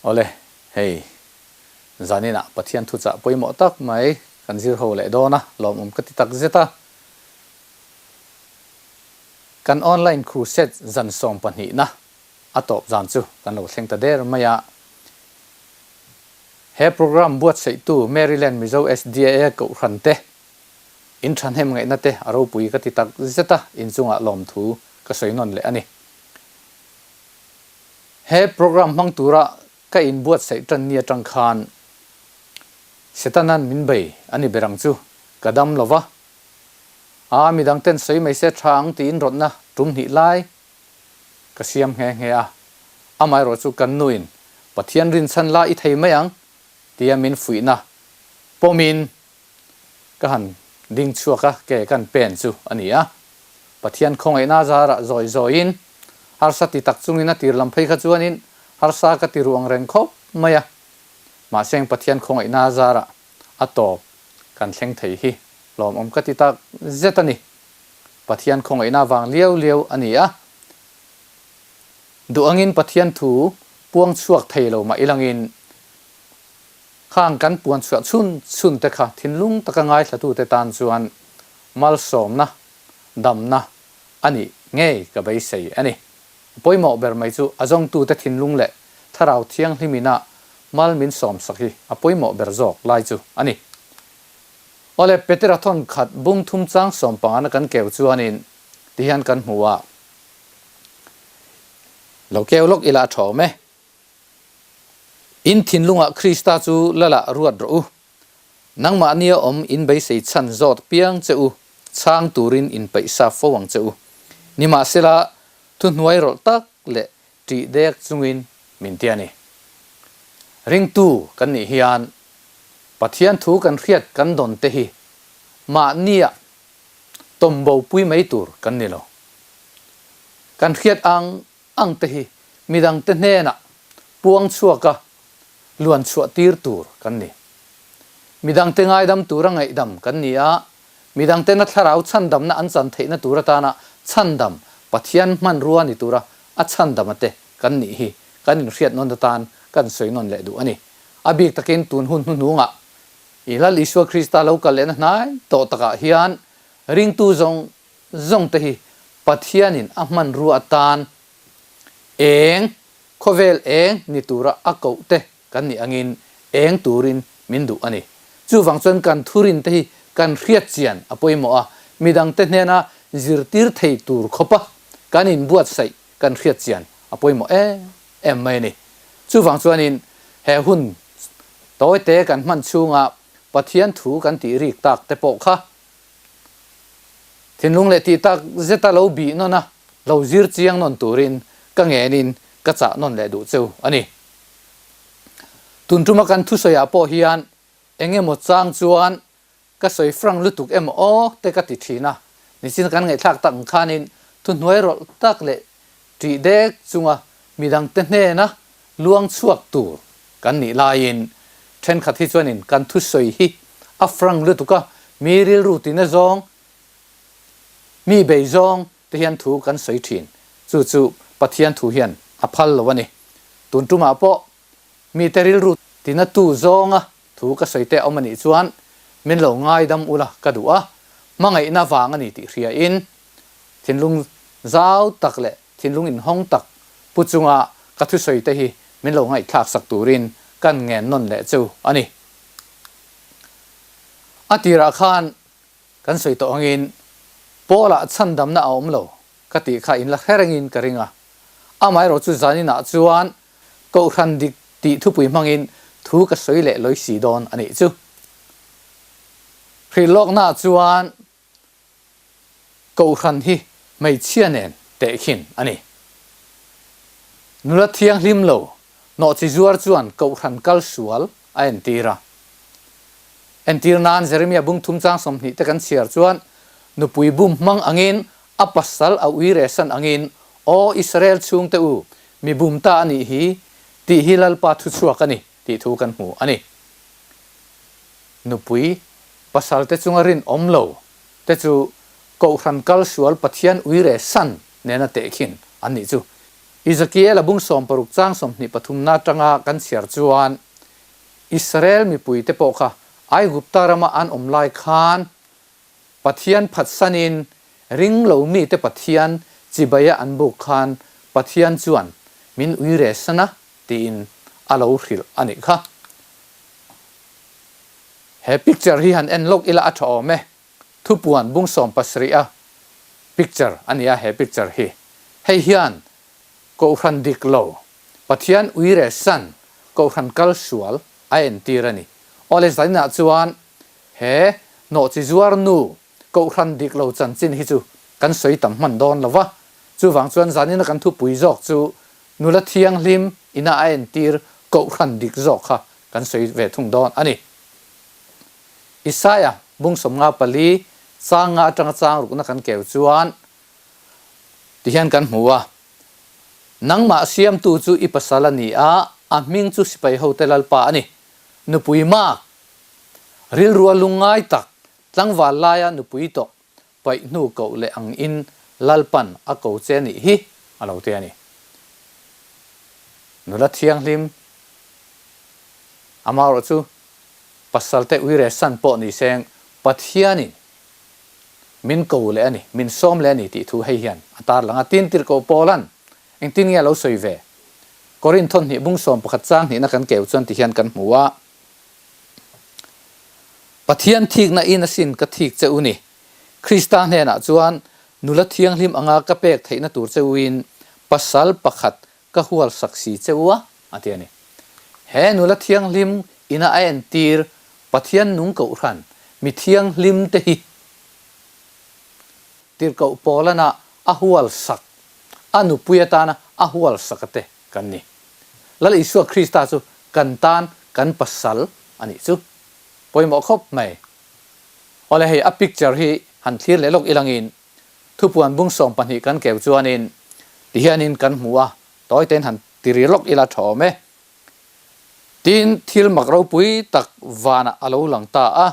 Awle, hei zaninah Pathian thuchah pawimawh tak mai kan zir ho leh dawn a, lawmawm ka ti tak zet a. Kan online crusade zan sawmpahnihna a tawp zan chu kan lo thleng ta der mai a. He program buatsaihtu Maryland Mizo SDA Kohhran te in thahnem ngaihna te a ropui ka ti tak zet a, inchungah lawmthu ka sawi nawn leh a ni. He program hmang tura ka inbuatsaih tan ni atang khan Setana'n min bei a ni ber ang chu, ka dam lo va. Aa, midang ten sawi mai se tha ang tiin rawtna tum hnih lai ka siam nghe nghe a. Amaherawh chu kan nuin Pathian rinchhan la i thei mai ang tia min fuihna pawmin ka han ding chhuak a, ke kan pen chu a ni a. Pathian khawngaihna zarah zawi zawiin harsa ti tak chungin a tir lam phei kha chuanin harsa ka ti ruang reng khawp mai a. Mahse eng Pathian khawngaihna zarah a tawp kan thleng thei hi lawmawm ka ti tak zet a ni. Pathian khawngaihna vang liau liau a ni a. Duh angin Pathian thu puang chhuak thei lo mah ilangin Khang kan puan chhuah chhun chhun te kha thinlung taka ngaithlatute tan chuan malsawmna, damna a nih ngei ka beisei a ni. A pawimawh ber mai chu a zawngtute thinlung leh thlarau thianghlimina mal min sawmsak hi a pawimawh ber zawk lai chu a ni. Awle, Petera thawn khat bung thum chang sawm pangana kan keu chuanin tihian kan hmu a, Lo keu lawk ila a tha awm e. In thinlungah Krista chu lala ruat rawh u. Nangmahnia awm in beisei chhan zawt piang che u, chhang turin in peih sa fo ang che u. Nimahsela, thuhnuai rawlh tak leh ṭih dek chungin min ti a ni. Ringtu kan nih hian Pathian thu kan hriat kan dawn te hi mahnia tawmbo pui mai tur kan ni lo. Kan hriat ang ang te hi midangte hnenah puang chhuaka luan chhuah tir tur kan ni. Midangte ngaidam tura ngaihdam kan ni a, midangtena thlarau chhandamna an chan theihna tur atana chhandam Pathian hmanrua ni tura a chhandama te kan nih hi kan inhriat nawn atan kan sawi nawn leh duh a ni. A bik takin tun hun hnuhnungah i Lal Isua Krista lo kal lehna hnai tawh takah hian ringtu zawng zawng te hi Pathianin a hmanrua atan eng, khawvel eng ni tura a koh te kan nih angin eng turin min duh a ni. Chuvang chuan kan thurin te hi kan hriat chian a pawimawh a, midang te hnena zirtir thei tur khawpa kan inbuatsaih kan hriat chian a pawimawh em em mai a ni. Chuvang chuanin he hun tawite kan hman chhunga Pathian thu kan tih rik tak te pawh kha Thinlung leh tih tak zeta lo bih nawn a, lo zir chiang nawn turin ka ngenin ka chah nawn leh duh cheu a ni. Tun tuma kan thusawiah pawh hian eng emaw chang chuan ka sawi frank lutuk emaw aw te ka ti thin a, nichin kan ngaihthlak tak ang khanin thuhnuai rawlh tak leh ṭih dek chunga midangte hnena luang chhuak tur kan nih laiin thenkhat hi chuanin kan thusawi hi a frank lutuk a, mi rilru tina zawng, mi bei zawng te hian thu kan sawi thin. Chu chu Pathian thu hian a phal lo a ni. Tun tumah pawh mite rilru tina tu zawnga thu ka sawi te a awm a nih chuan min lo ngaidam ula ka duh a, hmangaihna vang a ni tih hriain thinlung zau tak leh Thinlung inhawng tak pu chunga ka thusawi te hi min lo ngaihthlak sak turin kan ngen nawn leh chu a ni. A tirah khan kan sawi tawh angin Paul-ah chhandamna a awm lo ka tih kha in la hre rengin ka ring a. Amaherawh chu zaninah chuan Kohhran dik tih thupui hmangin thu ka sawi leh lawi si dawn a nih chu. Hrilhlawknaah chuan Kohhran hi hmeichhia nen tehkhin a ni. Nula thianghlim lo nawhchi zuar chuan Kohhran kal sual a entir a. Entir nan Jeremia bung thum chang 20 te kan chhiar chuan, Nupui bum hmang angin a pasal a ui rehsan angin, Aw Israel chhungte u, mi bum ta a nih hi, tih hi Lalpa thuchhuak a ni, tih thu kan hmu a ni. Nupui pasal te chunga rinawm lo te chu Kohhran kal sual Pathian uire san nena tehkhin an nih chu. Ezekiel-a bung 60 chang 23 na atanga kan chhiar chuan Israel mipuite pawh kha Aigupta rama an awm lai khan Pathian phatsanin ring lo mite Pathian chibaia an buk khan Pathian chuan min ui rehsan a tiin a lo hrilh a nih kha. He picture hi han en lawk ila a tha awm e. Thupuan bung 70 a picture a nia he picture hi. Hei hian Kohhran dik lo, Pathian ui rehsan, Kohhran kal sual a entir a ni. Awle zaninah chuan He nawhchi zuar nu Kohhran dik lo chanchin hi chu kan sawi tam hman dawn lo va, chuvang chuan zanina kan thupui zawk chu nula thianghlim ina a entir Kohhran dik zawk kha kan sawi ve thung dawn a ni. Isaia bung 54 chang nga atanga chang rukna kan keu chuan tihian kan hmu a, Nangmah siamtu chu i pasal a ni a, a hming chu sipai hote Lalpa a ni. Nupui mak Rilrua lungngai tak tlangval laia nupui tawh paih hnu koh leh ang in Lalpan a ko che nih hi a lo ti a ni. Nula thianghlim amaherawh chu pasalte uire san pawh ni seng Pathianin min ko leh a ni, min sawm leh a ni tih thu hei hian a tarlang a. Tin, tirhkoh Paula'n engtin nge a lo sawi ve? Korinth hnih bung 11 chang hnihna kan keu chuan ti hian kan hmu a. Pathian thikna in asin ka thik che u ni. Krista hnenah chuan nula thianghlim anga ka pek theihna tur che uin pasal pakhat ka hual sak si che u a, a ti a ni. He nula thianghlim ina a entir Pathian nung kohhran mi thianghlim te hi tirhkoh Paulana a hual sak, a nupui atana a hual sak a te kan ni. Lal Isua Krista chu kan tan kan pasal a nih chu. Pawimawh khawp mai. Awle hei a picture hi han thlir leh lawk ilangin thupuan bung 12 kan keu chuanin tihianin kan hmu a, tawitein han tiri lawk ila tha awm e. Tin, thil mak ropui tak vanah a lo lang ta a,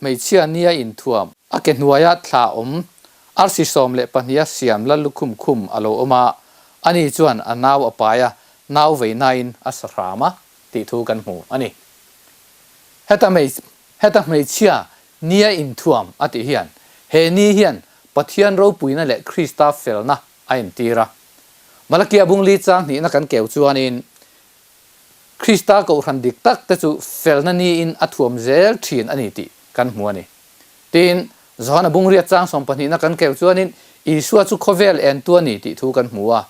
Hmeichhia nia inthuam, a ke hnuaia thla awm, arsi 12 a siam la lukhum khum a lo awm a, ani chuan a nau a pai a, nau veinain a sa hram a, tih thu kan hmu a ni. Heta heta hmeichhia nia inthuam a tih hian, he ni hian Pathian ropuina leh Krista felna a entir a. Malakia bungli chang hnihna kan keu chuanin, Krista kohhran dik tak te chu felna niin a thuam zel thin a ni tih kan hmu a ni. Tin, Johana bungriat chang sawmpahnihna kan keu chuanin Isua chu khawvel entu a ni tih thu kan hmu a.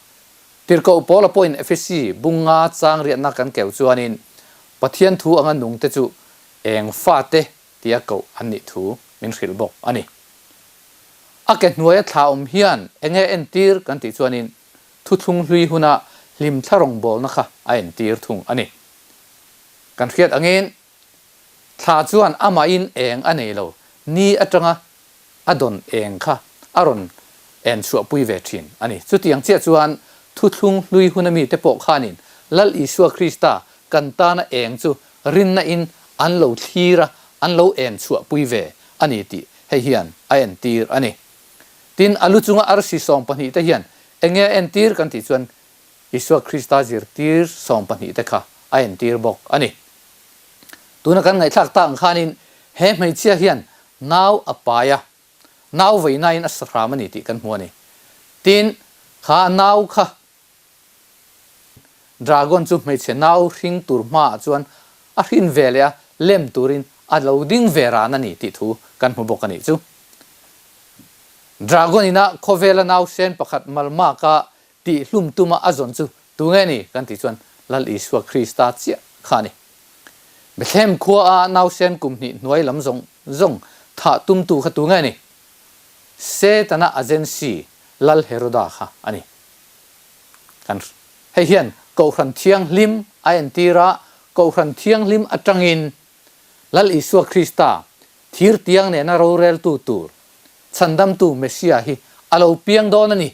Tirhkoh Paula pawhin Efesi bunga chang riatna kan keu chuanin Pathian thu anga nung te chu eng fate tia koh an nih thu min hrilh bawk a ni. A ke hnuaia thla awm hian enge entir kan tih chuanin Thuthlung hlui huna hlimthla rawngbawlna kha a entir thung a ni. Kan hriat angin, thla chuan amahin eng a nei lo, ni atanga a dawn eng kha a rawn en chhuahpui ve thin a ni. Chutiang chiah chuan thuthlung hlui huna mite pawh khanin Lal Isua Krista kan tana eng chu rinna in an lo thlir a, an lo en chhuahpui ve a ni tih hei hian a entir a ni. Tin, a lu chunga arsi 12 te hian eng nge a entir kan tih chuan Isua Krista zirtir 12 te kha a entir bawk a ni. Tuna kan ngaihthlak tak ang khanin he hmeichhia hian nau a pai a, nau veinain a sa hram a ni tih kan hmu a ni. Tin, kha nau kha Dragon chu hmeichhe nau hring tur hmaah chuan a hrin ve leh a, lem turin a lo ding ve ran a ni tih thu kan hmu bawk a nih chu. Dragon ina khawvela nausen pakhat malmaka tihhlum tuma a zawn chu tunge ni kan tih chuan Lal Isua Krista chiah kha a ni. Bethlehem khuaa nausen kum hnih hnuai lam zawng zawng thah tumtu kha tunge ni? Setana agency Lal Heroda kha a ni. Kan hei hian Kohhran Thianghlim a entir a, Kohhran Thianghlim atangin Lal Isua Krista thir tiang nena roreltu tur chhandamtu Messiah hi a lo piang dawn a ni.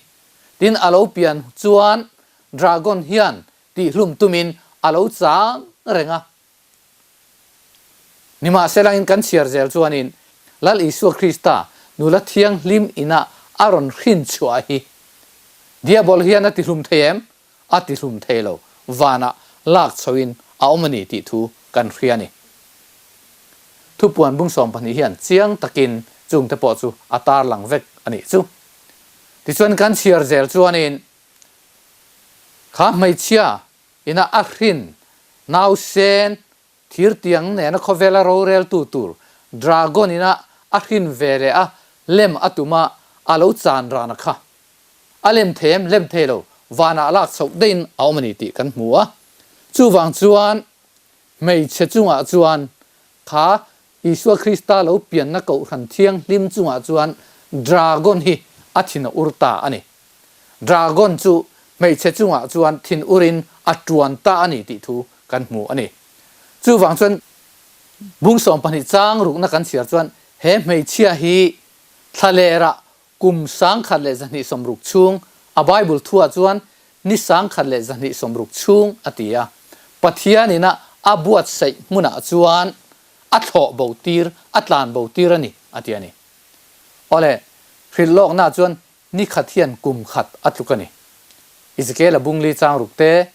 Tin, a lo pian chuan dragon hian tihhlum tumin a lo chang reng a. Nimahselangin kan chhiar zel chuanin Lal Isua Krista nula thianghlim ina a rawn hrin chhuah hi Diabol hian a tihlum thei em? a tihlum thei lo, vanah lak chhoin a awm a ni tih thu kan hria a ni. Thupuan bung 12 hian chiang takin chungte pawh chu a tarlang vek a nih chu. Tichuan kan chhiar zel chuanin kha hmeichhia ina a hrin nausen Thirtiang nena khawvela roreltu tur Dragon ina a hrin ve leh a lem a tum a, a lo chan rana kha. A lem thei em? Lem thei lo. Vanah lak chhoh daihin a awm a ni tih kan hmu a. Chuvang chuan hmeichhe chungah chuan kha Isua Krista lo pianna Kohhran Thianghlim chungah chuan Dragon hi a thin a ur ta a ni. Dragon chu hmeichhe chungah chuan thin urin a tuan ta a ni tih thu kan hmu a ni. Chuvang chuan bung 12 chang rukna kan chhiar chuan he hmeichhia hi thlalerah kum 1260 chhung a Bible thuah chuan ni 1260 chhung a ti a, Pathian ina a buatsaih hmunah chuan a thlawh bo tir, a tlan bo tir a ni a ti a ni. Awle, hrilh lawknaah chuan Ni khat hian kum khat a tluk a ni. Ezekiel-a bung li chang ruk te,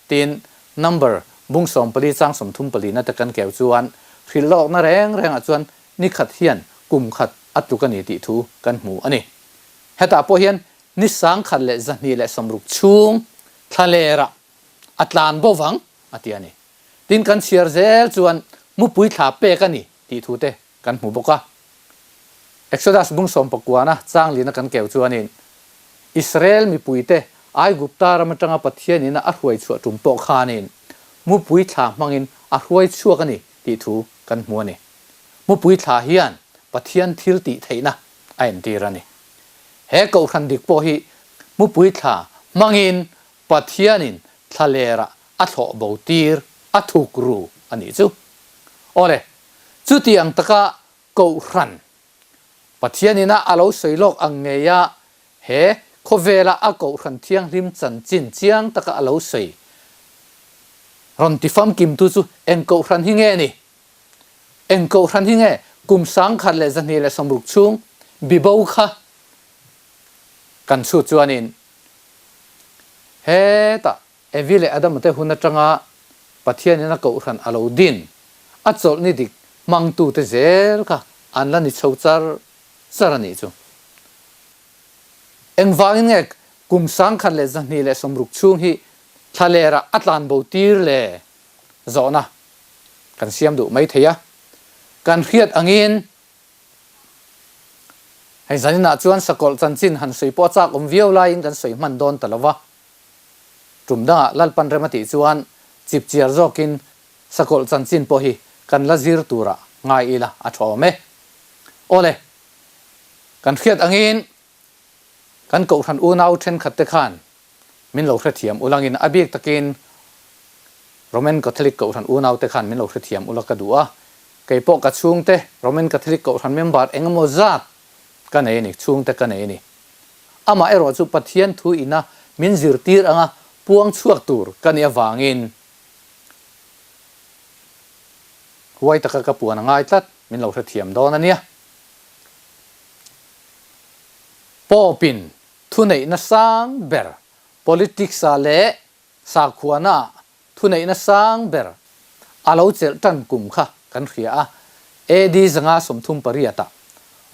tin number bung 14 chang 34 na te kan keu chuan hrilh lawkna reng rengah chuan ni khat hian kum khat a tluk a ni tih thu kan hmu a ni. Hetah pawh hian ni 1260 chhung thlalerah a tlan bo vang a ti a ni. Tin kan chhiar zel chuan mupui thla pek a ni tih thu te kan hmu bawk a. Exodus bung sawmpakuana chang lina kan keu chuanin Israel mipuite Aigupta ram atanga Pathianin a hruai chhuah tum pawh khanin mupui thla hmangin a hruai chhuak a ni tih thu kan hmu a ni. Mupui thla hian Pathian thil tih theihna a entir a ni. He kohhran dik pawh hi mupui thla hmangin Pathianin thlalerah a thlawh bo tir a thuk ru a nih chu. Awle, chuti ang taka Kohhran Pathianina a lo sawi lawk ang ngeia he khawvela a Kohhran thianghlim chanchin chiang taka a lo sawi rawn ti famkimtu chu eng Kohhran hi nge ni? Eng Kohhran hi nge kum 1260 chhung bibo kha kan chhut chuanin hetah Evi leh Adama te hun atanga Pathianin a Kohhran a lo din, a chawlhni dik hmangtute zel kha an la ni chho char char a nih chu. Engvangin nge kum 1260 chhung hi thlalerah a tlanbo tir le zawhna kan siam duh mai thei a. Kan hriat angin hei zaninah chuan sakawlh chanchin han sawi pawh a chak awm viau laiin kan sawi hman dawn ta lo va. Tum dangah Lalpan rem a tih chuan chipchiar zawkin sakawlh chanchin pawh hi kan la zir turah ngai ila a tha awm e. Awle, kan hriat angin kan Kohhran unau thenkhat te khan min lo hrethiam ulangin a bik takin Roman Catholic Kohhran unau te khan min lo hrethiam ula ka duh a. Kei pawh ka chhungte Roman Catholic Kohhran member engemaw zat ka nei a ni, chhungte ka nei a ni. Amah erawh chu Pathian thu ina min zirtir anga puang chhuak tur ka nih avangin huai taka ka puan a ngai tlat, min lo hrethiam dawn a nia. Pope-in thuneihna sang ber politics-ah leh sakhuana-ah Thuneihna sang ber a lo chelh tan kum kha kan hria a, AD 538 ah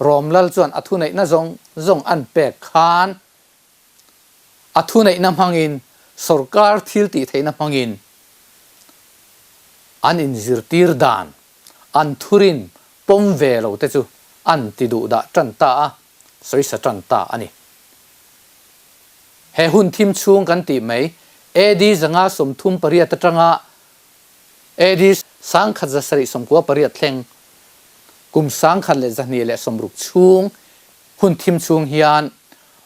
Rom lal chuan a thuneihna zawng zawng an pek khan a thuneihna hmangin sorkar thil tih theihna hmangin an inzirtir dan an thurin pawm ve lo te chu an ti duh dah tan ta a, sawisa tan ta a ni. He hun thim chhung kan tih mai, AD 538 atanga AD 1798 thleng, kum 1260 chhung hun thim chhung hian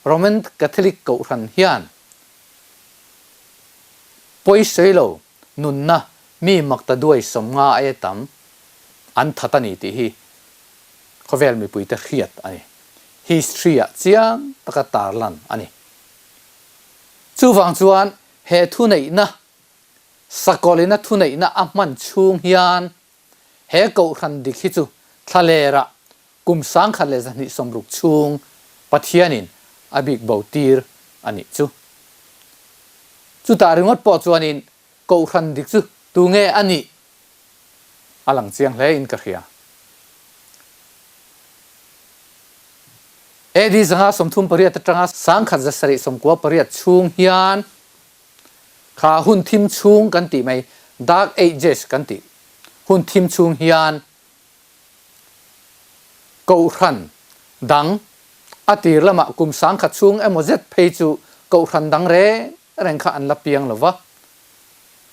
Roman Catholic Kohhran hian pawisawi lo nunna mi makta duai 50 aia tam an that a ni tih hi khawvel mipuite hriat a ni. History-ah chiang taka tarlan a ni. Chuvang chuan he thuneihna, sakawlina thuneihna a hman chhung hian he Kohhran dik hi chu thlalerah kum 260 chhung Pathianin a bik bo tir a nih chu. Chutah ringawt pawh chuanin Kohhran dik chu tu nge a nih a lang chiang hle in ka hria. AD 538 atanga 1798 chhung hian kha hun thim chhung kan tih mai, Dark Ages kan tih hun thim chhung hian Kohhran dang a tir lamah kum 1000 chhung emaw zet phei chu Kohhran dang reng reng kha an la piang lo va.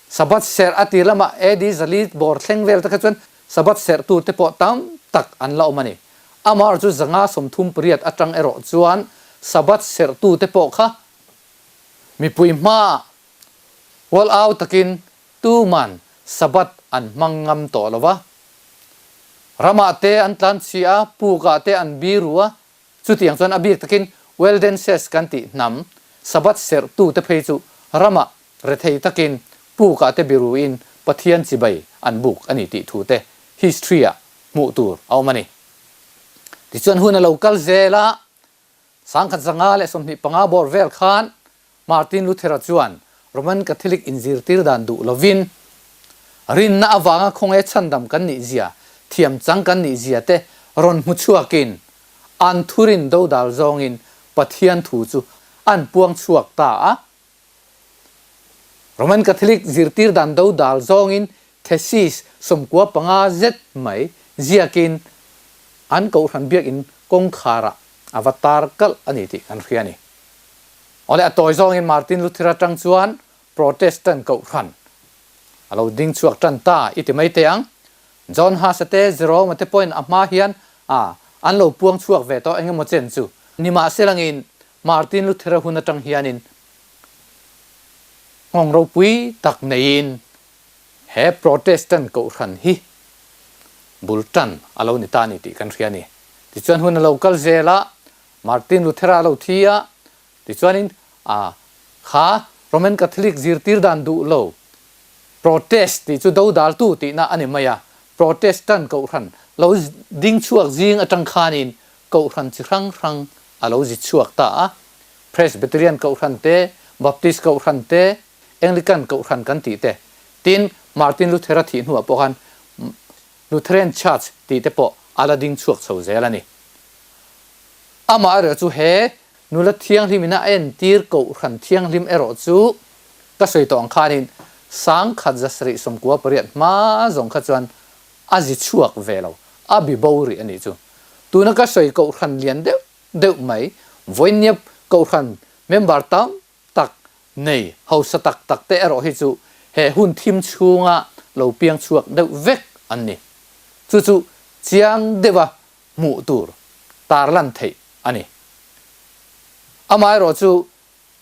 Sabbath serh a tir lamah AD 400 bawr thleng vel te kha chuan Sabbath serh tur te pawh tam tak an la awm a ni. Amaherawhchu chu 538 atang erawh chuan Sabbath serh tu te pawh kha mipui hmaah hual au takin tuman Sabbath an hmang ngam tawh lo va. Ramah te an tlan chhi a, pukah te an biru a, Chutiang chuan a bik takin Waldenses kan tih hnam Sabbath serhtute phei chu ramah rethei takin pukah te biruin Pathian chibai an buk a ni tih thu te history-ah hmuh tur a awm a ni. Tichuan hun a lo kal zel a, 1525 bawr vel khan Martin Luther-a chuan Roman Catholic inzirtir dan duh lovin, rinna avanga khawnge chhandam kan nih zia, thiam chang kan nih zia te rawn hmu chhuakin, an thurin dodal zawngin Pathian thu chu an puang chhuak ta a. Roman Catholic zirtir dan dodal zawngin thesis 95 zet mai ziakin an Kohhran Biakinn kawngkharah a va tar kalh a ni tih kan hria a ni. Awle a tawi zawngin Martin Luther atang chuan Protestant kohhran a lo ding chhuak tan ta i ti mai teh ang. John Huss-a te, Jerome-a te pawhin a hma hian a an lo puang chhuak ve tawh engemaw chen chu. Nimahselangin Martin Luther-a hun atang hianin nghawng ropui tak neiin he Protestant kohhran hi bul tan a lo ni ta a ni tih kan hria a ni. Tichuan hun a lo kal zel a, Martin Luthera lo thi a, tichuanin a kha Roman Catholic zirtir dan duh lo, protest tih chu dodaltu tihna a ni mai a, Protestant kohhran lo ding chhuak zing atang khanin kohhran chi hrang hrang a lo zi chhuak ta a, Presbyterian kohhran te, Baptist kohhran te, Anglican kohhran kan tih te, tin Martin Luthera thih hnuah pawh khan Lutheran Church tih te pawh a la ding chhuak chho zel a ni. Amah erawh chu he nula thianghlim ina a entir Kohhran thianghlim erawh chu ka sawi tawh ang khanin 1798 hma zawng kha chuan a zi chhuak ve lo, a bi bo rih a nih chu. Tuna ka sawi Kohhran lian deuh deuh mai, vawinia Kohhran member tam tak nei hausa tak tak te erawh hi chu he hun thim chhunga lo piang chhuak deuh vek an ni. Chu chu chiang deuha hmuh tur tarlan theih a ni. Amaherawh chu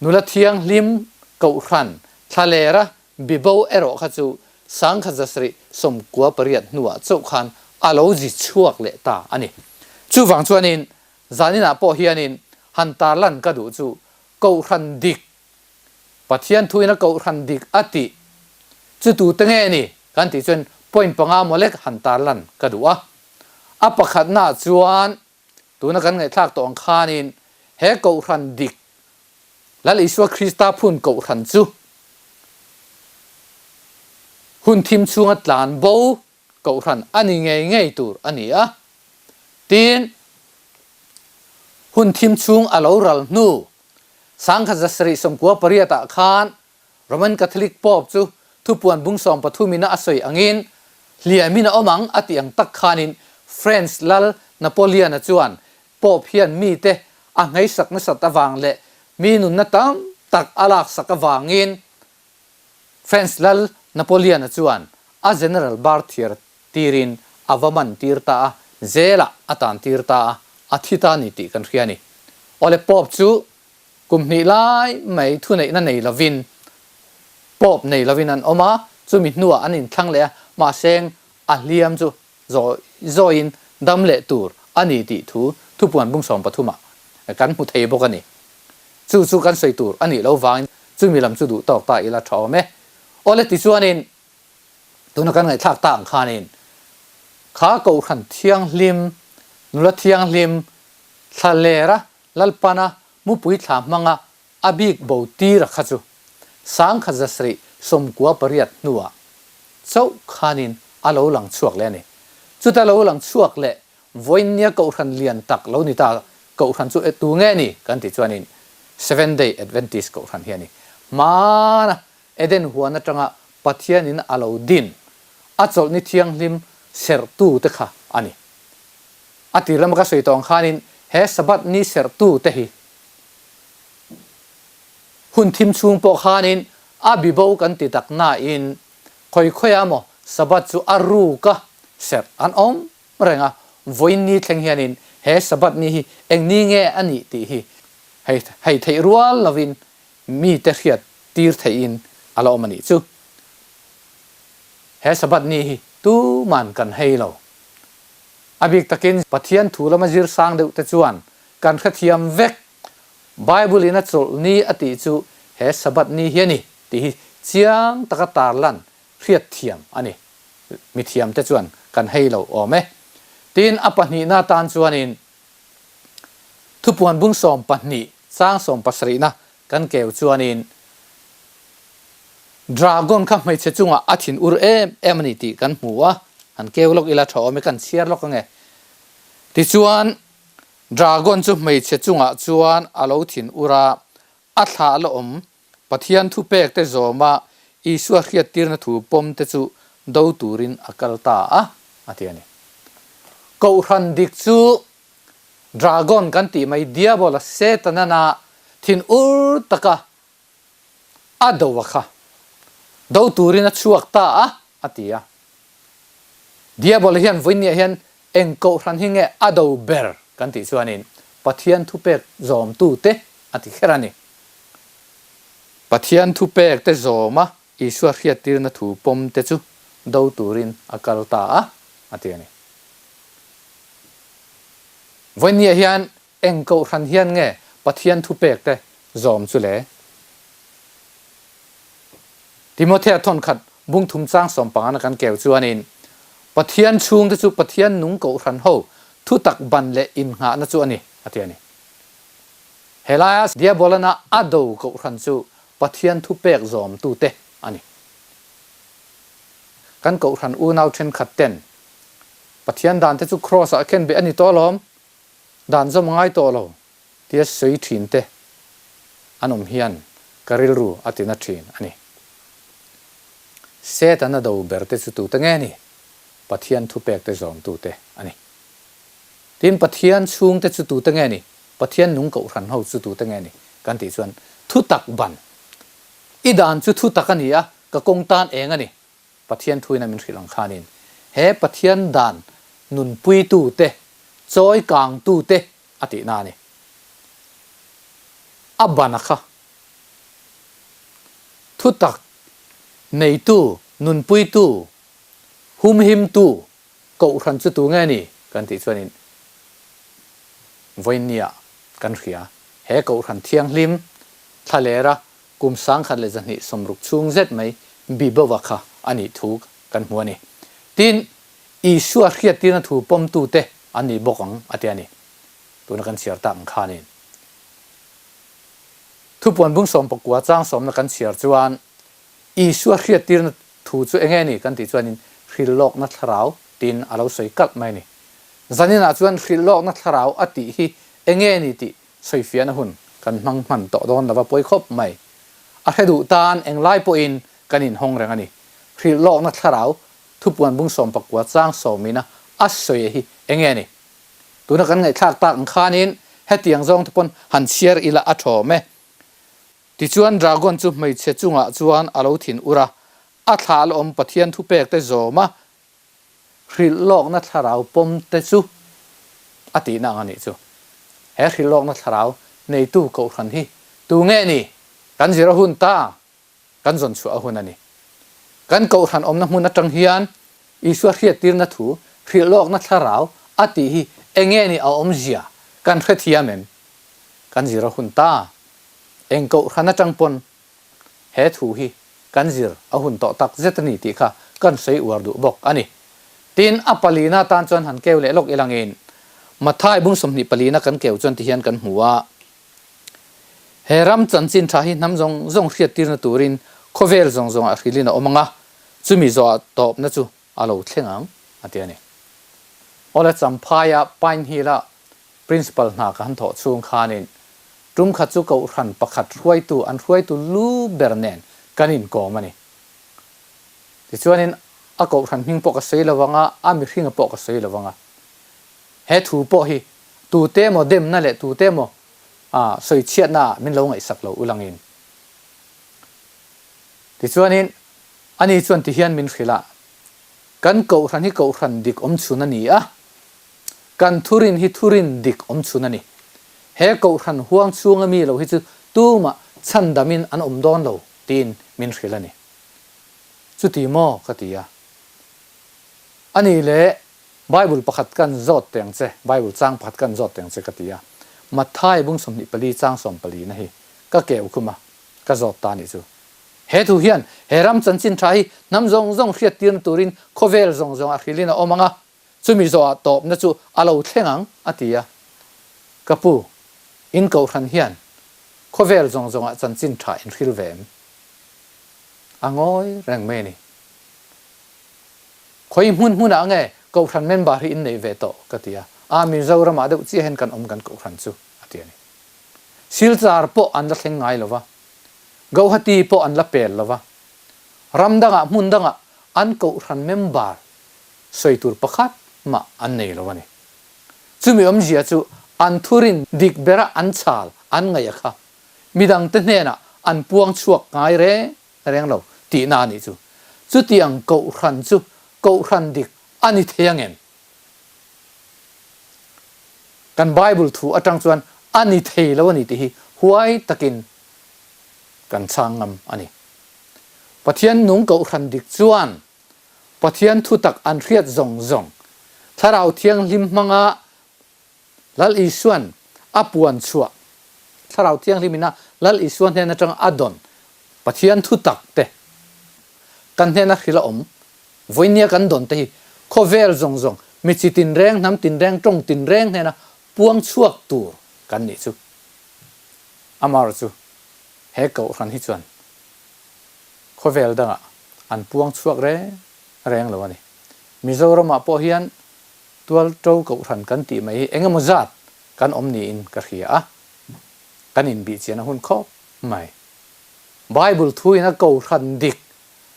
nula thianghlim Kohhran thlalera bibo erawh kha chu 1798 hnuah chauh khan a lo zi chhuak leh ta a ni. Chuvang chuanin zaninah pawh hianin han tarlan ka duh chu Kohhran dik, Pathian thuin a Kohhran dik a tih chu tute nge ni kan tih chuan point panga maw lek han tarlan ka duh a. A pakhatnaah chuan tuna kan ngaihthlak tawh ang khanin he Kohhran dik, Lal Isua Krista phun Kohhran chu hun thim chhunga tlan bo Kohhran a ni ngei ngei tur a ni a. Tin, hun thim chhung a lo ral hnu 1798 ah khan Roman Catholic Pope chu thupuan bung 13 in a sawi angin hliamin a awm ang a tih ang tak khanin France lal Napoleon-a chuan Pope hian mite a ngheisak nasat avang leh mi nunna tam tak a laksak avangin France lal Napoleon-a chuan a General Berthier tirin a va man tir ta a, jail-ah a tan tir ta a, a thi ta a ni tih kan hria a ni. Awle Pope chu kum hnih lai mai thuneihna nei lovin Pope nei lovin an awm a, chumi hnuah an inthlang leh a, mahse a hliam chu zawi zawiin dam leh tur a ni tih thu thupuan bung 13 ah kan hmu thei bawk a ni. Chu chu kan sawi tur a nih lo vangin chumi lam chu duh tawk ta ila tha awm e. Awle tichuanin tuna kan ngaihthlak ta ang khanin kha Kohhran thianghlim, nula thianghlim, thlalera Lalpana mupui thla hmanga a bik bo tira kha chu. 1798 hnuah chauh khanin a lo lang chhuak leh a ni. Chuta lo lang chhuak leh vawiinnia kohhran lian tak lo ni ta kohhran chu tu nge ni kan tih chuanin Seventh Day Adventist kohhran hi a ni. Hmana Eden huan atanga Pathianin a lo din a chawlhni thianghlim serhtu te kha a ni. A tir lama ka sawi tawh ang khanin he Sabbath ni serhtu te hi hun thim chhung pawh khanin a bibo kan ti tak nain khawi khawiah maw Sabbath chu a ruk a serh an awm reng a, vawiin ni thleng hianin he Sabbath ni hi eng ni nge a nih tih hi hei hei theih rual lovin mite hriat tir theihin a la awm a nih chu. He Sabbath ni hi tuman kan hei lo. A bik takin Pathian thu lama zir sang deuh te chuan kan hrethiam vek. Bible in a chawlh ni a tih chu he Sabbath ni hi a ni tih hi chiang taka tarlan hriatthiam a ni. Mithiam te chuan kan hei lo awm e. Tin, a pahnihna atan chuanin Thupuan bung 12 chang sawmpasarihna kan keu chuanin Dragon kha hmeichhe chungah a thin ur em em a ni tih kan hmu a, han keu lawk ila tha awm e, kan chhiar lawk ange. Tichuan, Dragon chu hmeichhe chungah chuan a lo thin ur a, a thlah la awm Pathian thupek te zawma Isua hriattirna thu pawm te chu do turin a kal ta a, a ti a ni. Kohhran dik chu Dragon kan tih mai Diabola Setanana thin ur taka a do a kha do turin a chhuak ta a, a ti a. Diabola hian vawiinniah hian eng kohhran hi nge a do ber kan tih chuanin Pathian thupek zawmtute a ti kher a ni. Pathian thupek te zawma Isua hriattirna thu pawm te chu do turin a kal ta a, a ti a ni. Vawiinniah hian eng kohhran hian nge Pathian thupek te zawm chu le? Timothea thawnkhat bung thum chang sawmpangana kan keu chuanin Pathian chhungte chu Pathian nung kohhran ho thutak ban leh innghahna chu a ni, a ti a ni. Helaia Diabolana a do kohhran chu Pathian thupek zawmtute a ni. Kan kohhran unau thenkhat ten Pathian dante chu Kraws ah khen beh a ni tawh alawm, dan zawm ngai tawh lo tia sawi thin te an awm hian ka rilru a tina thin a ni. Setana do ber te chu tute nge ni? Pathian thupek te zawmtute a ni. Tin, Pathian chhungte chu tute nge ni? Pathian nung kohhran ho chu tute nge ni? Kan tih chuan thutak ban. I dan chu thutak a ni a, ka kawng tan eng a ni? Pathian thuin a min hrilh ang khanin he Pathian dan nunpuitute, chawi kangtute a tihna a ni. A ban a kha. Thutak neitu, nunpuitu, humhimtu Kohhran chu tu nge ni kan tih chuanin vawiinnia kan hria. He Kohhran thianghlim thlalera kum 1260 chhung zet mai Bibova kha a nih thu kan hmu a ni. Tin, Isua hriattirna thu pawmtute an ni bawk ang a ti a ni. Tuna kan chhiar tak ang khanin Thupuan bung sawmpakua chang sawmna kan chhiar chuan Isua hriattirna thu chu enge ni kan tih chuanin hrilhlawkna thlarau tiin a lo sawi kalh mai a ni. Zaninah chuan hrilhlawkna thlarau a tih hi enge ni tih sawifiahna hun kan hmang hman tawh dawn lova pawi khawp mai. A hre duh tan englai pawhin kan inhawng reng a ni. Hrilhlawkna thlarau thupuan bung 19 chang sawmina a sawi hi enge ni? Tuna kan ngaihthlak tak ang khanin hetiang zawng te pawn han chhiar ila a thawm e. Tichuan dragon chu hmeichhe chungah chuan a lo thin ur a, a thlah la awm Pathian thupek te zawm a, hrilhlawkna thlarau pawm te chu a tihna ang a nih chu. He hrilhlawkna thlarau neitu kohhran hi tu nge ni? Kan zir a hun ta, kan zawn chhuah a hun a ni. Kan kohhran awmna hmun atang hian Isua hriattirna thu hrilhlawkna thlarau a tih hi enge ni a awmzia kan hrethiam em? Kan zir a hun ta. Eng kohhran atang pawn he thu hi kan zir a hun tawh tak zet a ni tih kha kan sawi uar duh bawk a ni. Tin, a palina atan chuan han keu leh lawk ilangin Mathai bung 24 na kan keu chuan tihian kan hmu a. He ram chanchin tha hi hnam zawng zawng hriattirna turin khawvel zawng zawngah hrilhin a awm ang a, chumi zawhah tawpna chu a lo thleng ang, a ti a ni. Awle Champhaia Pine Hill-a Principal hna ka han thawh chhung khanin tum khat chu kohhran pakhat hruaitu an hruaitu lu ber nen kan inkawm a ni. Tichuanin a kohhran hming pawh ka sawi lo ang a, a mihringa pawh ka sawi lo ang a. He thu pawh hi tute emaw demna leh tute emaw sawi chhiatna ah min lo ngaihsak lo ulangin. Tichuanin ani chuan tihian min hrilh a, Kan kohhran hi kohhran dik awm chhun a ni a, kan thurin hi thurin dik awm chhun a ni. He kohhran huang chhunga mi lo hi chu tumah chhandamin an awm dawn lo tiin min hrilh a ni. Chuti maw? ka ti a. Ani leh Bible pakhat kan zawt teh ang che, Bible chang pakhat kan zawt teh ang che ka ti a. Matthai bung 24 chang 14 na hi ka keu khum a, ka zawt ta nih chu. He thu hian he ram chanchin tha hi hnam zawng zawng hriattirna turin khawvel zawng zawngah hrilhin a awm ang a, chumi zawhah tawpna chu a lo thleng ang, a ti a. Ka pu, in kohhran hian khawvel zawng zawngah chanchin tha in hril ve em? A ngawi reng mai a ni. Khawi hmun hmunah nge kohhran member hi in neih ve tawh? ka ti a. A, Mizoramah deuh chiah hian kan awm kan kohhran chu, a ti a ni. Silchar pawh an la thleng ngai lo va, Gauhati pawh an la pel lo va, ram dangah hmun dangah an kohhran member sawi tur pakhat mah an nei lo a ni. Chumi awmzia chu an thurin dik bera an chhal an ngaih a kha midangte hnenah an puang chhuak ngai reng reng lo tihna a nih chu. Chutiang kohhran chu kohhran dik a ni thei ang em? Kan Bible thu atang chuan a ni thei lo a ni tih hi huai takin kan chhang ngam a ni. Pathian nung kohhran dik chuan Pathian thutak an hriat zawng zawng Thlarau Thianghlim hmanga Lal Isua'n a puan chhuah, Thlarau Thianghlim ina Lal Isua hnen atanga a dawn Pathian thutak te kan hnena hrilh a awm Vawinia kan dawn te hi khawvel zawng zawng, mi chi tinreng, hnam tinreng, tawng tinreng hnena puang chhuak tur kan nih chu. Amar chu he kohhran hi chuan khawvel dangah an puang chhuak reng reng lo a ni. Mizoramah pawh hian tualto kohhran kan tih mai hi eng emaw zat kan awm niin ka hria a, kan inbihchian a hun khawp mai. Bible thuin a kohhran dik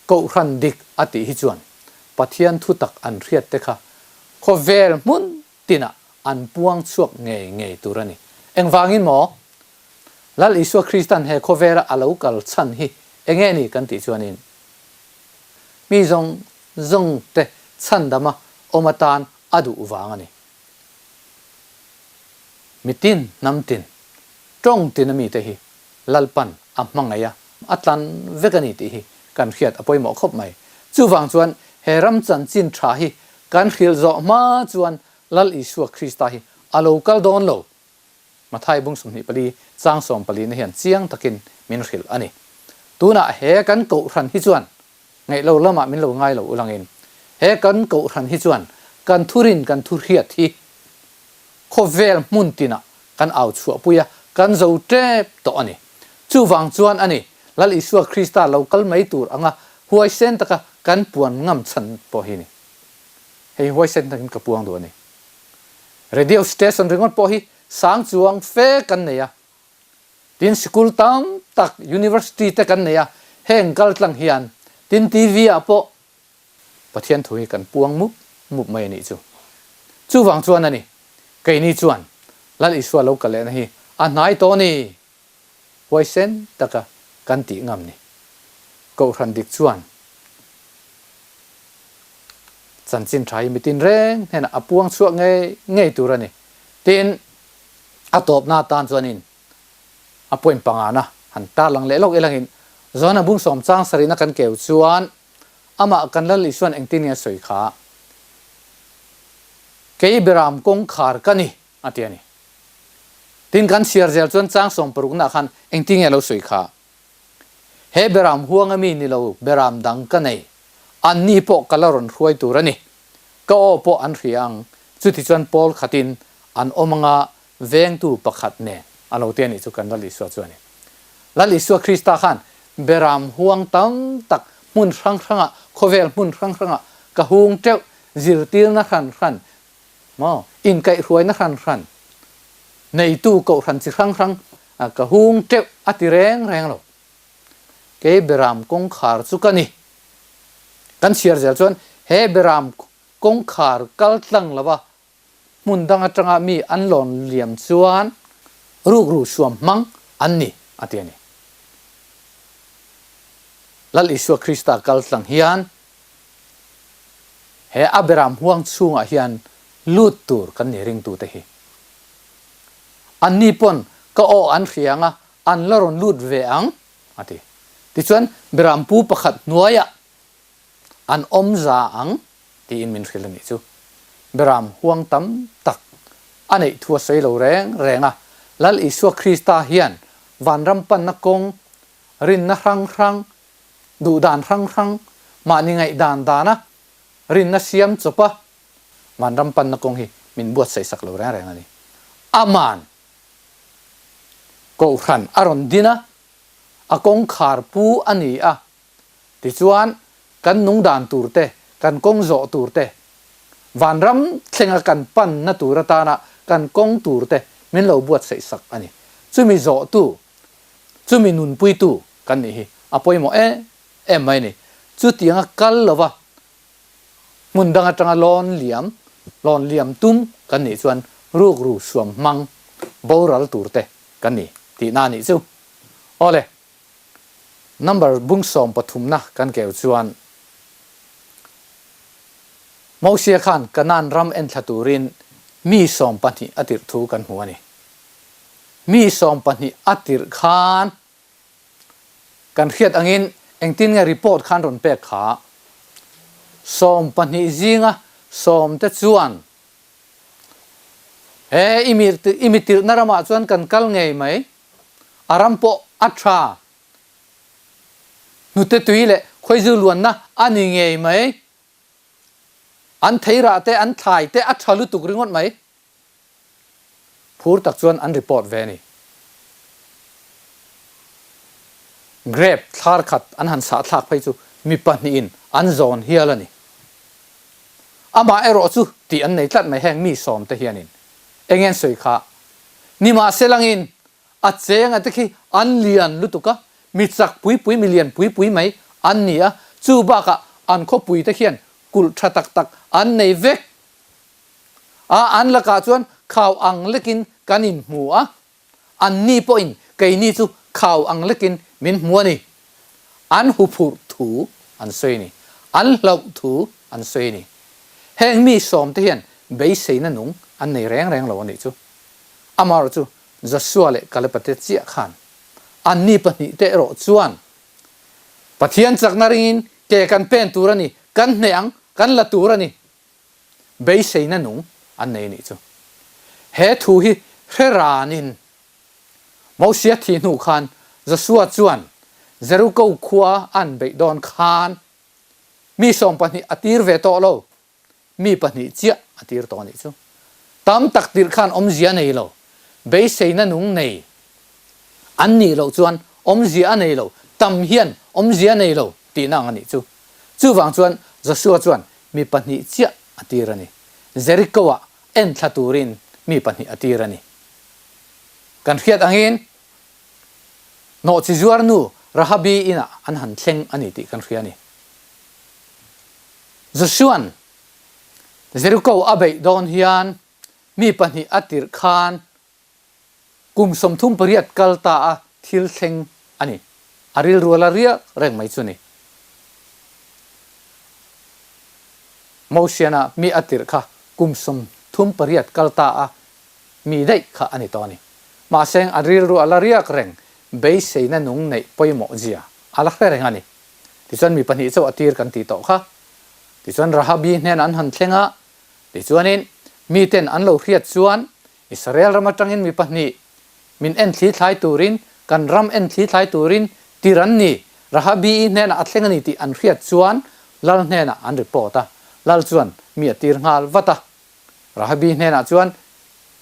Kohhran dik a tih hi chuan Pathian thutak an hriat te kha khawvel hmun tinah an puang chhuak ngei ngei tur a ni. Engvangin maw? Lal Isua Kristan he khawvela a lo kal chhan hi enge ni kan tih chuanin mi zawng zawng te chhandama awm atan a duh vang a ni. Mitin hnam tin, tawng tin a mite hi Lalpan a hmangaih a, a tlan vek a ni tih hi kan hriat a pawimawh khawp mai. Chuvang chuan he ram chanchin tha hi kan hrilh zawh hma chuan Lal Isua Krista hi a lo kal dawn lo. Mathai bung 24 chang 14 na hian chiang takin min hrilh a ni. Tunah he kan kohhran hi chuan ngaih lo lamah min lo ngai lo ulangin he kan kohhran hi chuan kan thurin kan thu hriat hi khawvel hmun tinah kan au chhuahpui a, kan zo tep tawh a ni. Chuvang chuan a ni, Lal Isua Krista lo kal mai tur anga huaisen taka kan puan ngam chhan pawh hi ni. Hei huaisen takin ka puang duh a ni. Radio station ringawt pawh hi sang chuang fe kan nei a, tin sikul tam tak, university te kan nei a, heng kal tlang hian, tin TV ah pawh Pathian thu hi kan puang mup mup mai a nih chu. Chuvang chuan a ni, keini chuan Lal Isua lo kal lehna hi a hnai tawh a ni, huaisen taka kan tih ngam ni. Kohhran dik chuan chanchin tha hi mitin reng hnenah a puang chhuak ngei ngei tur a ni. Tin, a tawpna atan chuanin a point pangana han tarlang leh lawk ilangin Johana bung sawm chang sarihna kan keu chuan Amah kan Lal Isuan engtin nge a sawi kha? Kei Beram kawngkhar ka ni, a ti a ni. Tin, kan chhiar zel chuan chang sawmparuknaah khan engtin nge a lo sawi kha? He Beram huanga mi ni lo Beram dang ka nei, anni pawh ka la rawn hruai tur a ni. Ka aw pawh an hria ang, chuti chuan pawl khatin an awm anga vengtu pakhat nen a lo ti a nih chu kan Lal Isua chu a ni. Lal Isua Krista khan beram huang tam tak hmun hrang hrangah, khawvel hmun hrang hrangah ka hung teuh, zirtirna hran hran, maw, inkaihhruaina hran hran, neitu kohhran chi hrang hrang ka hung teuh a ti reng reng lo. Kei beram kawngkhar chu ka ni. Kan chhiar zel chuan he beram kawngkhar kal tlang lova hmun dang atanga mi an lawn liam chuan rukru suam hmang an ni a ti a ni. Lal Isua Krista kal tlang hian he a beram huang chhungah hian lut tur kan ni ringtute hi. Anni pawn ka aw an hria anga an la rawn lut ve ang a ti. Tichuan berampu pakhat hnuaiah an awm za ang tiin min hrilh a nih chu. Beram huang tam tak a neih thu a sawi lo reng reng a, Lal Isua Krista hian vanram panna kawng, rinna hrang hrang, duhdan hrang hrang, mahni ngaihdan dana rinna siam chawpa vanram panna kawng hi min buatsaih sak lo reng reng a ni. Aman Kohhran a rawn din a, a kawngkhar pu a ni a, Tichuan, kan nung dan tur te, kan kawng zawh tur te, vanram thlenga kan panna tur atana kan kawng tur te min lo buatsaih sak a ni. Chumi zawhtu, chumi nunpuitu kan nih hi a pawimawh em em mai a ni. Chutianga kal lova hmun dang atanga lawn liam, lawn liam tum kan nih chuan rukru suam hmang boral tur te kan ni tihna a nih chu. Awle. Number bung sawm pathumna kan keu chuan Mosia khan Kanaan ram enthla turin mi 12 a tirh thu kan hmu a ni. Mi 12 a tirh khan kan hriat angin engtin nge report khan rawn pek kha? 12 zinga sawm te chuan he i mi tirhna ramah chuan kan kal ngei mai. A ram pawh a tha. Hnute tui leh khawizu luanna a ni ngei mai. An theirah te, an thlai te a tha lutuk ringawt mai. Phur tak chuan an report ve a ni. Grape thlar khat an han sah thlak phei chu mi pahnihin an zawn hial a ni. Amah erawh chu tih an nei tlat mai heng mi sawm te hianin eng en sawi kha Nimahselangin, a chenga te khi an lian lutuk a, mi chak pui pui, mi lian pui pui mai an ni a, chu bakah an khawpui te khian kulh tha tak tak an nei vek a, an lakah chuan khau ang lekin kan inhmu a, anni pawhin keini chu khau ang lekin min hmu a ni. An huphurh thu an sawi a ni. An hlauh thu an sawi a ni. Heng mi sawmte hian beiseina nung an nei reng reng lo a nih chu. Amaherawh chu Joshua leh Kaleba te chiah khan anni pahnihte erawh chuan Pathian chakna ringin ke kan pen tur a ni, kan hneh ang, kan la tur a ni. Beiseina nung an nei a nih chu. He thu hi hre ranin Mosia thih hnu khan Joshua chuan Jeriko khua an beih dawn khan mi 12 a tir ve tawh lo, mi pahnih chiah a tir tawh a nih chu. Tam tak tirh khan awmzia a nei lo, beiseina nung nei an nih loh chuan awmzia a nei lo, tam hian awmzia a nei lo tihna ang a nih chu. Chuvang chuan Joshua chuan mi pahnih chiah a tir a ni. Jeriko-ah enthla turin mi pahnih a tir a ni. Kan hriat angin nawhchi zuar nu Rahabi inah an han thleng a ni tih kan hria a ni. Joshua'n Jeriko a beih dawn hian mi pahnih a tirh khan kum 38 kal ta a thil thleng a ni. A rilru a la riak reng mai chu ni. Mosiana mi a tirh kha kum 38 kal ta a mi daih kha a ni tawh a ni. Mahse a rilru a la riak reng beiseina nung neih pawimawh zia a la hre reng a ni. Tichuan mi pahnih chauh a tir kan tih tawh kha. Tichuan Rahabi hnenah an han thleng a, tichuanin miten an lo hriat chuan Israel ram atangin mi pahnih min en thli thlai turin, kan ram en thli thlai turin tir an ni, Rahabi-i hnenah a thleng a ni tih an hriat chuan Lal hnenah an report a, Lal chuan mi a tir nghal vat a. Rahabi hnenah chuan,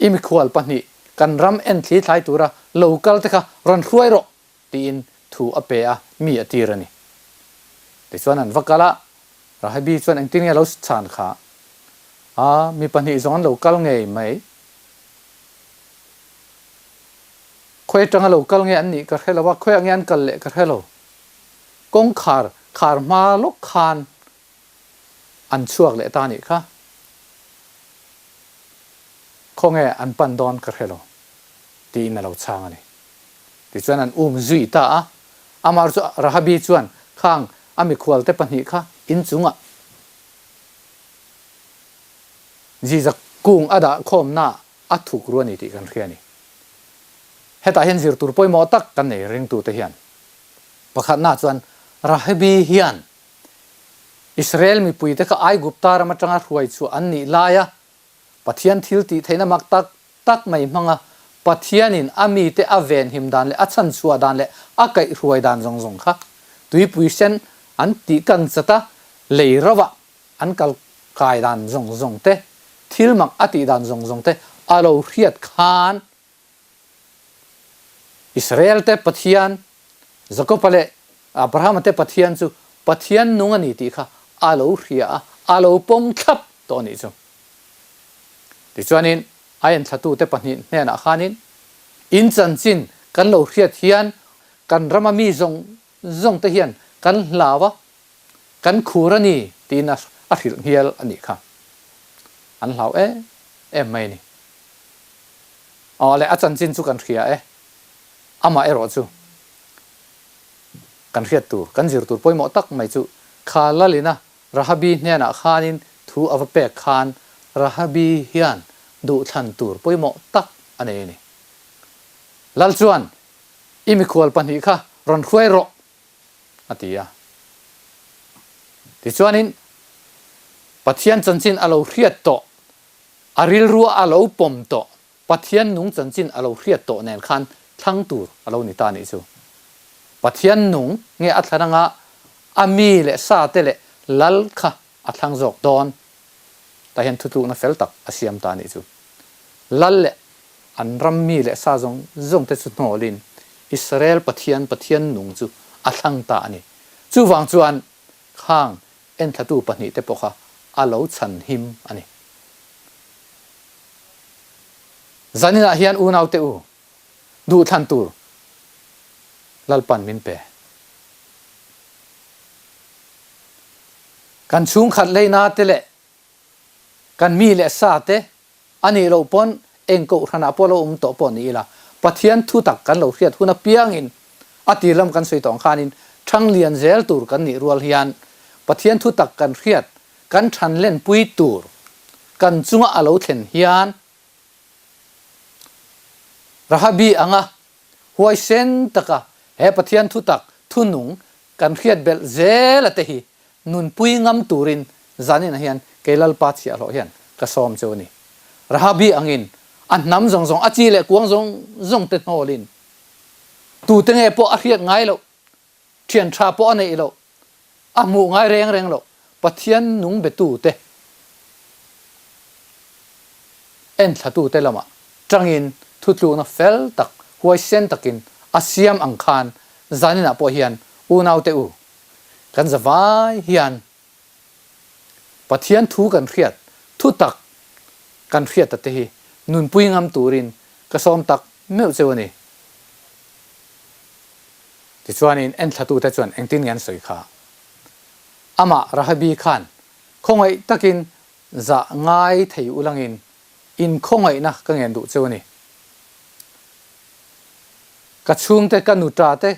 I mikhual pahnih kan ram en thli thlai tura lo kal te kha rawn hruai rawh. tiin thu a pe a, mi a tir a ni. Tichuan an va kal a, Rahabi chuan engtin nge a lo chhan kha? A, mi pahnih zawng an lo kal ngei mai. Khawi atanga lo kal nge an nih ka hre lo a, khawiah nge an kal leh ka hre lo. Kawngkhar khar hma lawk khan an chhuak leh ta nih kha. Khawnge an pan dawn ka hre lo tiin a lo chhang a ni. Tichuan an um zui ta a, amah chu Rahabi chuan khang a mikhualte pahnih kha inchungah Ziza kung a dah khawmnaah a thuk ru a ni tih kan hria a ni. Hetah hian zir tur pawimawh tak kan nei ringtute hian. Pakhatna chuan Rahabi hian Israel mipuite kha Aigupta ram atanga hruai chhuah an nih laia Pathian thil tih theihna mak tak tak mai hmanga Pathianin a mite a venhim dan leh a chhanchhuah dan leh a kaihhruai dan zawng zawng kha tuipui sen an tih kan chat a, lei rovah an kal kai dan zawng zawng te, thil mak a tih dan zawng zawng te a lo hriat khan Israel te Pathian, Jakoba leh Abrahama te Pathian chu Pathian nung a ni tih kha a lo hria a, a lo pawm thlap tawh a nih chu. Tichuanin a enthlatute pahnih hnenah khanin, In chanchin kan lo hriat hian kan rama mi zawng zawng te hian kan hlau a, kan khur a ni tiin a hrilh nghial a nih kha. An hlau em em mai a ni. Aw le, a chanchin chu kan hria e. Amah erawh chu kan hriat tur, kan zir tur pawimawh tak mai chu kha Lalina Rahabi hnenah khanin thu a va pek khan Rahabi hian duhthlan tur pawimawh tak a nei a ni. Lal chuan, I mikhual pahnih kha rawn hruai rawh, a ti a. Tichuanin Pathian chanchin a lo hriat tawh, a rilrua a lo pawm tawh, Pathian nung chanchin a lo hriat tawh nen khan thlang tur a lo ni ta nih chu. Pathian nung nge a thlan anga a mi leh sa te leh lal kha a thlang zawk dawn? Tah hian thutlukna fel tak a siam ta nih chu. Lal leh an ram mi leh sa zawng zawng te chu hnawlin Israel Pathian Pathian nung chu a thlang ta a ni. Chuvang chuan khang enthlatu pahnih te pawh kha a lo chhan him a ni. Zaninah hian unaute u, duhthlan tur Lalpan min pe. Kan chhungkhat leina te leh kan mi leh sa te a nih loh pawn eng kohhranah pawh lo awm tawh pawh ni ila, Pathian thu tak kan lo hriat hun apiangin a tir lam kan sawi tawh ang khanin ṭhang lian zel tur kan nih rual hian Pathian thu tak kan hriat Kan ṭhan lenpui tur kan chunga a lo thlen hian Rahabi anga huaisen taka he Pathian thutak thunung kan hriat belh zel a te hi nunpui ngam turin zaninah hian kei Lalpa chhiahhlawh hian ka sawm cheu a ni. Rahabi angin a hnam zawng zawng, a chi leh kuang zawng zawng te hnawlin tute nge pawh a hriat ngai loh Thian tha pawh a neih loh, a hmuh ngai reng reng loh Pathian nung betute, enthlatute lamah tangin thutlukna fel tak, huaisen takin a siam ang khan zaninah pawh hian unaute u, kan zavai hian Pathian thu kan hriat, thu tak kan hriat ta te hi nunpui ngam turin ka sawm tak meuh cheu a ni. Tichuanin enthlatute chuan engtin nge an sawi kha? Amah Rahabi khan khawngaih takin zah ngai thei ulangin in khawngaihna ka ngen duh cheu a ni. Ka chhungte, ka nuta te,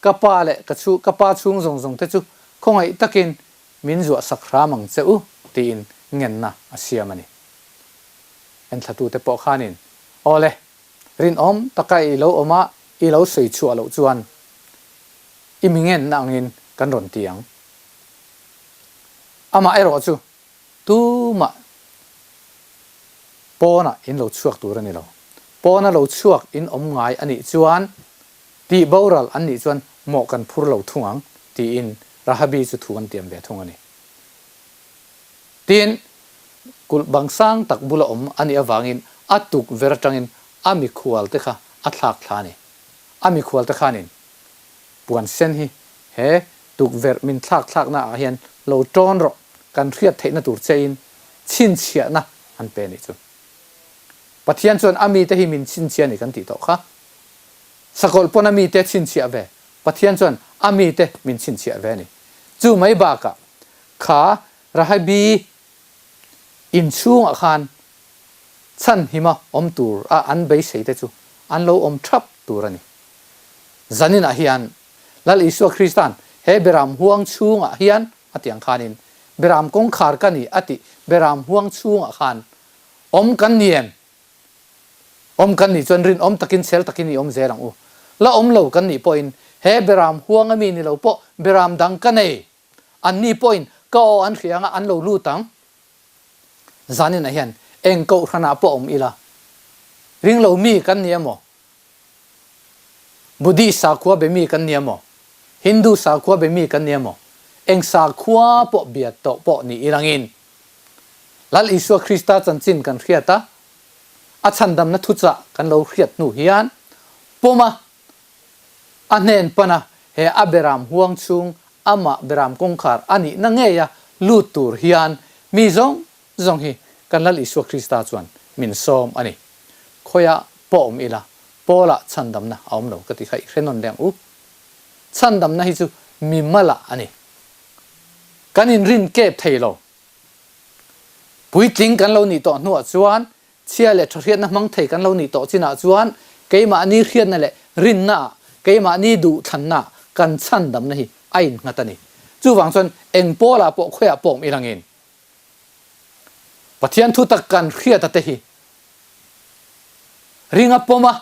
ka pa leh ka chhu, ka pa chhung zawng zawng te chu khawngaih takin min zuah sak hram ang che u tiin ngenna a siam a ni. Enthlatute pawh khanin, Awle, Rinawm taka i lo awm a, i lo sawi chhuah loh chuan i mi ngenna angin kan rawn ti ang. Amah erawh chu tumah pawnah in lo chhuak tur a ni lo. Pawna lo chhuak in awm ngai a nih chuan tih boral an nih chuan mawh kan phur lo thung ang tiin Rahabi chu thu an tiam ve thung a ni. Tin, kulh bang sang tak bula awm a nih avangin a tuk ver atangin a mikhual te kha a thlak thla a ni. A mikhual te khanin. Puan sen hi he tukverh min thlak thlakna ah hian lo tawn rawh, kan hriat theihna tur chein chhinchhiahna an pe nih chu. Pathian chuan a mite hi min chhinchhiah a ni kan tih tawh kha. Sakawlh pawn a mite chhinchhiah ve, Pathian chuan a mite min chhinchhiah ve a ni. Chu mai bakah kha Rahabi inchhungah khan chhanhima awm tur a an beisei te chu an lo awm thap tur a ni. Zaninah hian Lal Isua Krista'n he beram huang chhungah hian a tih ang khanin beram kawngkhar ka ni a tih beram huang chhungah khan awm kan ni em? Awm kan nih chuan rinawm takin chhel takin i awm zel ang u. La awm lo kan nih pawhin he beram huang ami ni lo pawh beram dang ka nei. Anni pawhin ka aw an hria anga an lo lut ang. Zaninah hian eng kohhranah pawh awm ila ringlo mi kan ni emaw Buddhist sakhua be mi kan nia maw? Hindu sakhua be mi kan nia maw? Eng sakhua pawh bia tawh pawh ni ilangin Lal Isua Krista chanchin kan hriat a, a chhandamna thuchah kan lo hriat hnu hian pawma a hnen pana he a beram huang chhung amah beram kawngkhar a nihna ngeia lut tur hian mi zawng zawng hi kan Lal Isua Krista chuan min sawm a ni. Khawiah pawh awm ila, Paula chhandamna a awm lo ka ti kha i hre nawn leh ang u. Chhandamna hi chu mi malah a ni. Kan inrin kep thei lo. Puitling kan lo nih tawh hnuah chuan chhia leh tha hriatna hmang thei kan lo nih tawh chinah chuan keimahni hriatna leh rinnaah, keimahni duhthlannaah kan chhandamna hi a innghat a ni. Chuvang chuan eng Paula pawh khawiah pawh awm ilangin Pathian thu tak kan hriata te hi ring a pawm a,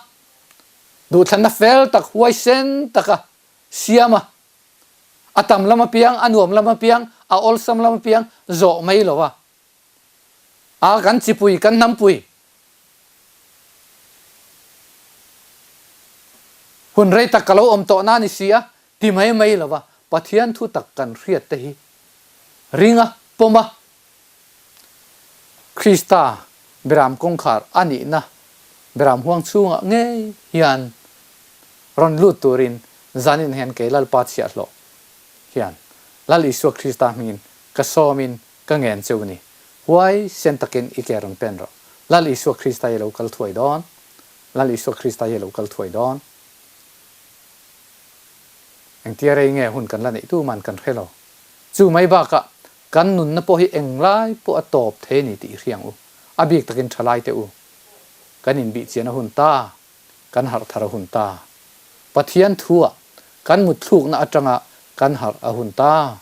duhthlanna fel tak huaisen taka siam a, a tam lam apiang, a nuam lam apiang, a awlsam lam apiang zawh mai lo a, a kan chipui, kan hnampui hun rei tak ka lo awm tawh na ni si a ti mai mai lo a, Pathian thu tak kan hriat te hi ring a pawm a, Krista beram kawngkhar a nihna beram huang chhungah ngei hian rawn lut turin zanin hian kei Lalpa chhiahhlawh hian Lal Isua Krista hmingin ka sawmin ka ngen cheu ni. Huai sen takin i ke rawn pen rawh. Lal Isua Krista hi a lo kal thuai dawn. Lal Isua Krista hi a lo kal thuai dawn. Engtia rei nge hun kan la neih tuman kan hre lo. Chu mai bakah kan nunna pawh hi englai pawh a tawp thei a ni tih i hria ang u. A bik takin thalai teh u. Kan inbihchian a hun ta, kan harh thar a hun ta. Pathian thuah kan mutthlukna atanga kan harh a hun ta.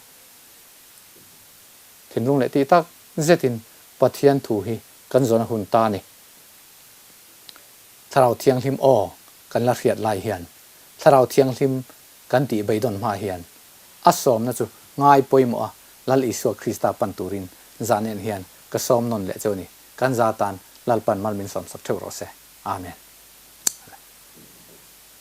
Thinlung leh tih tak zetin Pathian thu hi kan zawn a hun ta a ni. Thlarau Thianghlim aw kan la hriat lai hian Thlarau Thianghlim kan tih beidawn hma hian a sawmna chu ngai pawimawh a Lal Isua Krista pan turin zan en hian ka sawm nawn leh cheu a ni. Kan za tan Lalpan mal min sawmsak theuh rawh se. Amen.